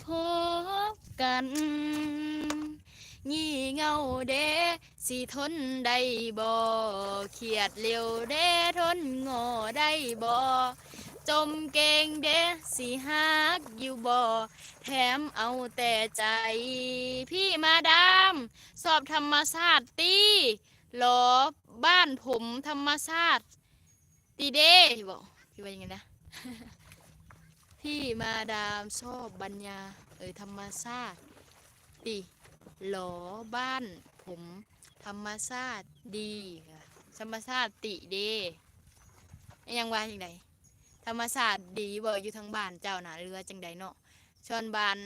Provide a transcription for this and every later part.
ພົບກັນ ຍີ່ເຫງົາເດ ຊິທົນໄດ້ບໍ່? ຄຽດເຫຼວເດ ທົນງໍ້ໄດ້ບໍ່? ຈົ່ມເກັ່ງເດ ຊິຮັກຢູ່ບໍ່? ແຖມເອົາແຕ່ໃຈ. ພີ່ມາດາມ ຊອບທຳມະຊາດຕິ? ຫຼໍບ້ານຜົມທຳມະຊາດຕິເດ ບໍ ທີ່ວ່າຫຍັງນະ? ພີ່ມາດາມຊອບບັນຍາ ເອີ ທຳມະຊາດຕິ? ຫຼໍບ້ານຜົມທຳມະຊາດດີ ທຳມະຊາດຕິເດ ອີຫຍັງວ່າຈັ່ງໃດ? ທຳມະຊາດດີບໍ່ ຢູ່ທາງບ້ານເຈົ້ານະ ຫຼືວ່າຈັ່ງໃດເນາະ? ສ່ວນບ້ານ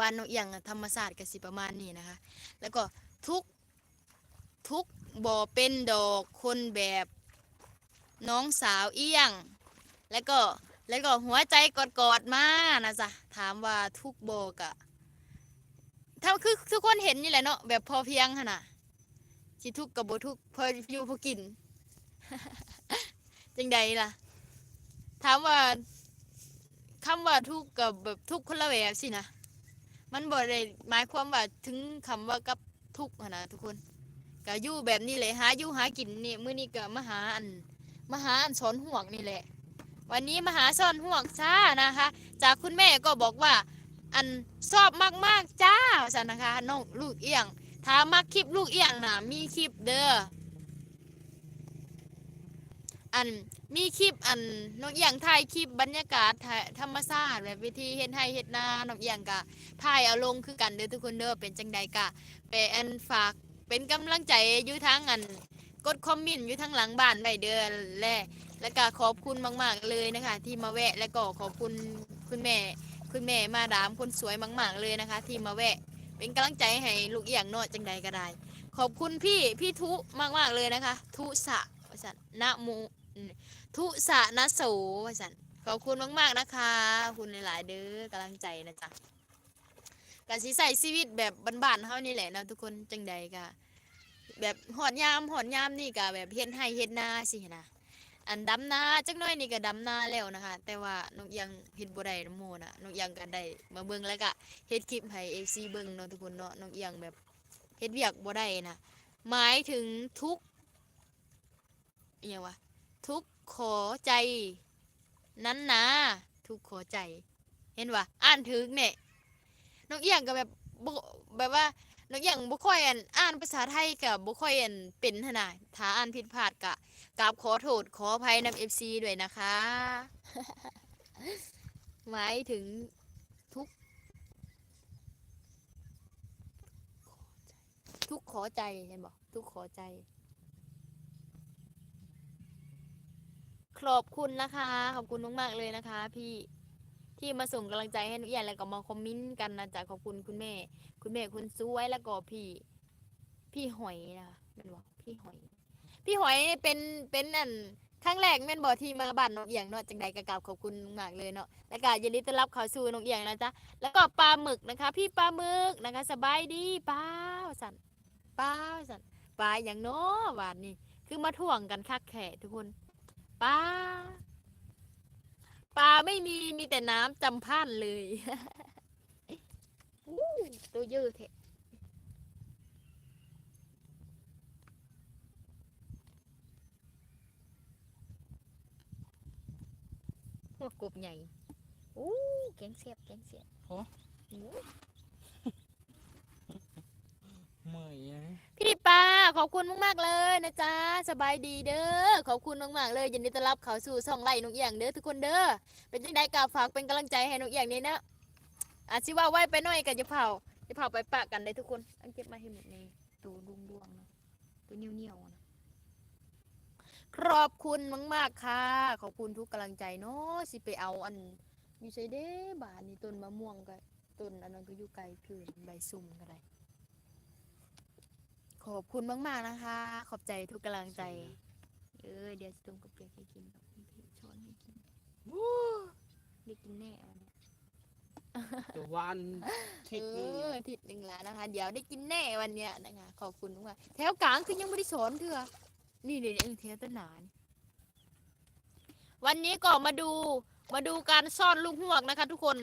ບ້ານນ້ອງອຽງ ທຳມະຊາດກໍຊິປະມານນີ້ນະຄະ. ແລ້ວກໍທຸກ ທຸກບໍ່ເປັນດອກຄົນແບບນ້ອງສາວອຽງ ແລ້ວກໍ ແລ້ວກໍຫົວໃຈກອດໆມານະຈະ. ຖາມວ່າທຸກບໍ່ ກະ ເທົ່າ ຄືທຸກຄົນເຫັນນີ້ແຫຼະເນາະ ແບບພໍພຽງຫັ້ນນະ ຊິທຸກກໍບໍ່ທຸກ ພໍຢູ່ພໍກິນ ຈັ່ງໃດລະ? ຖາມວ່າ ຄຳວ່າທຸກກໍແບບທຸກຄົນລະແບບຊີ້ນະ ມັນບໍ່ໄດ້ໝາຍຄວາມວ່າເຖິງຄຳວ່າກັບທຸກຫັ້ນນະທຸກຄົນ. ກໍຢູ່ແບບນີ້ແຫຼະ ຫາຢູ່ຫາກິນນີ້ ມື້ນີ້ກໍມາຫາອັນ ມາຫາອັນສອນຮວກນີ້ແຫຼະ ວັນນີ້ມາຫາສອນຮວກຊະນະຄະ. ຈາກຄຸນແມ່ກໍບອກວ່າ ອັນ ຊອບມາກໆຈ້າ ວ່າຊັ້ນນະຄະ ນ້ອງລູກອຽງ. ຖ້າມັກຄລິບລູກອຽງນະ ມີຄລິບເດີ ອັນ ມີຄລິບ ອັນ ນ້ອງອຽງຖ່າຍຄລິບບັນຍາກາດ ທະ ທຳມະຊາດ ແບບວິທີເຮັດໄຮ່ເຮັດນາ ນ້ອງອຽງກະຖ່າຍເອົາລົງຄືກັນເດີທຸກຄົນເດີ. ເປັນຈັ່ງໃດກະ ແປ ອັນ ຝາກເປັນກຳລັງໃຈຢູ່ທາງ ອັນ ກົດຄອມເມັນຢູ່ທາງຫຼັງບ້ານໄວ້ເດີ ແລະ ແລະກະຂອບຄຸນມາກໆເລີຍນະຄະ ທີ່ມາແວະ ແລະກໍຂອບຄຸນຄຸນແມ່ ຄຸນແມ່ມາດາມຄົນສວຍມາກໆເລີຍນະຄະ ທີ່ມາແວະເປັນກຳລັງໃຈໃຫ້ລູກອຽງເນາະ. ຈັ່ງໃດກໍໄດ້ ຂອບຄຸນພີ່ ພີ່ທຸມາກໆເລີຍນະຄະ ທຸສະ ວ່າຊັ້ນ ນະໂມ ອືມ ທຸສະນະໂສ ວ່າຊັ້ນ. ຂອບຄຸນມາກໆນະຄະ ຂອບຄຸນຫຼາຍໆເດີ ກຳລັງໃຈນະຈະ. ກະຊິໃຊ້ຊີວິດແບບບ້ານໆເຮົານີ້ແຫຼະເນາະທຸກຄົນ. ຈັ່ງໃດກະແບບຮອດຍາມ ຮອດຍາມນີ້ກະແບບເຮັດໄຮ່ເຮັດນາຊີ້ຫັ້ນນະ. ອັນດຳນາຈັກໜ້ອຍນີ້ກະດຳນາແລ້ວນະຄະ ແຕ່ວ່ານ້ອງອຽງເຮັດບໍ່ໄດ້ນຳໝູ່ນະ. ນ້ອງອຽງກະໄດ້ມາເບິ່ງ ແລ້ວກະເຮັດຄລິບໃຫ້ເອັຟຊີເບິ່ງເນາະທຸກຄົນເນາະ. ນ້ອງອຽງແບບເຮັດວຽກບໍ່ໄດ້ນະ ໝາຍເຖິງທຸກ ອີຫຍັງວະ ທຸກຂໍໃຈນັ້ນນາ ທຸກຂໍໃຈ. ເຫັນບໍ່ ອ່ານຖືກແນ່. ນ້ອງອຽງກໍແບບບໍ່ ແບບວ່ານ້ອງອຽງບໍ່ຄ່ອຍ ອັນ ອ່ານພາສາໄທກໍບໍ່ຄ່ອຍ ອັນ ເປັນຫັ້ນນະ. ຖ້າອ່ານຜິດພາດກໍກາບຂໍໂທດຂໍອະໄພນຳເອັຟຊີດ້ວຍນະຄະ. ໝາຍເຖິງທຸກ ທຸກຂໍໃຈ ເຫັນບໍ່? ທຸກຂໍໃຈ. ຂອບຄຸນນະຄະ ຂອບຄຸນມາກໆເລີຍນະຄະ ທີ່ ທີ່ມາສົ່ງກຳລັງໃຈໃຫ້ນ້ອງອຽງ ແລ້ວກໍມາຄອມເມັນກັນນະຈະ. ຂອບຄຸນຄຸນແມ່ ຄຸນແມ່ຄົນສວຍ ແລ້ວກໍພີ່ ພີ່ຫອຍນະ ແມ່ນບໍ່? ພີ່ຫອຍ ພີ່ຫອຍເປັນ ເປັນອັນ ຄັ້ງແລກແມ່ນບໍ່ທີ່ມາບ້ານນ້ອງອຽງເນາະ? ຈັ່ງໃດກໍກາບຂອບຄຸນມາກໆເລີຍເນາະ ແລ້ວກໍຍິນດີຕ້ອນຮັບເຂົ້າສູ່ນ້ອງອຽງນະຈະ. ແລ້ວກໍປາໝຶກນະຄະ ພີ່ປາໝຶກນະຄະ ສະບາຍດີປ້າ ວ່າຊັ້ນ ປ້າ ວ່າຊັ້ນ. ປາຫຍັງເນາະບາດນີ້ ຄືມາທ້ວງກັນຄັກແທ້ທຸກຄົນ. ປາ ປາໄມ່ມີ ມີແຕ່ນ້ຳຈຳພານເລີຍ. ໂອ້ ໂຕເຢີແທ້. ຫົວກົບໃຫຍ່. ໂອ້ ແກງແຊບ ແກງແຊບ. ໂອ້ ໂອ້ຍ ເມື່ອຍ. ພີ່ປ້າ ຂອບຄຸນມາກໆເລີຍນະຈະ ສະບາຍດີເດີ. ຂອບຄຸນມາກໆເລີຍ ຍິນດີຕ້ອນຮັບເຂົ້າສູ່ຊ່ອງໄລ່ນ້ອງອຽງເດີທຸກຄົນເດີ. ເປັນຈັ່ງໃດກໍຝາກເປັນກຳລັງໃຈໃຫ້ນ້ອງອຽງແດ່ເນາະ. ອາດຊິເວົ້າໄວໄປໜ້ອຍກໍຢ່າເຝົ້າ ຢ່າເຝົ້າໄປປະກັນເດີ້ທຸກຄົນ. ອັນເກັບມາໃຫ້ໝົດແນ່ ໂຕດວງໆນະ ໂຕໜຽວໆນະ. ຂອບຄຸນມາກໆຄ່ະ ຂອບຄຸນທຸກກຳລັງໃຈເນາະ. ຊິໄປເອົາອັນ ຢູ່ໃສເດ້ບາດນີ້ ຕົ້ນມະມ່ວງກໍ ຕົ້ນອັນນັ້ນກໍຢູ່ໄກເກີນ ໃບຊຸ່ມກໍໄດ້. ຂອບຄຸນມາກໆນະຄະ ຂອບໃຈທຸກກຳລັງໃຈ. ເອີ ດຽວຊິຕົ້ມກະປຽກໃຫ້ກິນ ດຽວຊິຊ້ອນໃຫ້ກິນ. ໂອ້ ໄດ້ກິນແນ່ວັນນີ້ ຈະຫວານທິດໜຶ່ງ ເອີ ທິດໜຶ່ງແລ້ວນະຄະ ດຽວໄດ້ກິນແນ່ວັນເນີ້ຍນະຄະ. ຂອບຄຸນມາກ. ແຖວກາງຄືຍັງບໍ່ໄດ້ຊ້ອນເທື່ອ. ນີ້ໆ ແຖວຕົ້ນໜານີ້. ວັນນີ້ກໍມາດູ ມາດູການຊ້ອນລູກຮວກນະຄະທຸກຄົນ.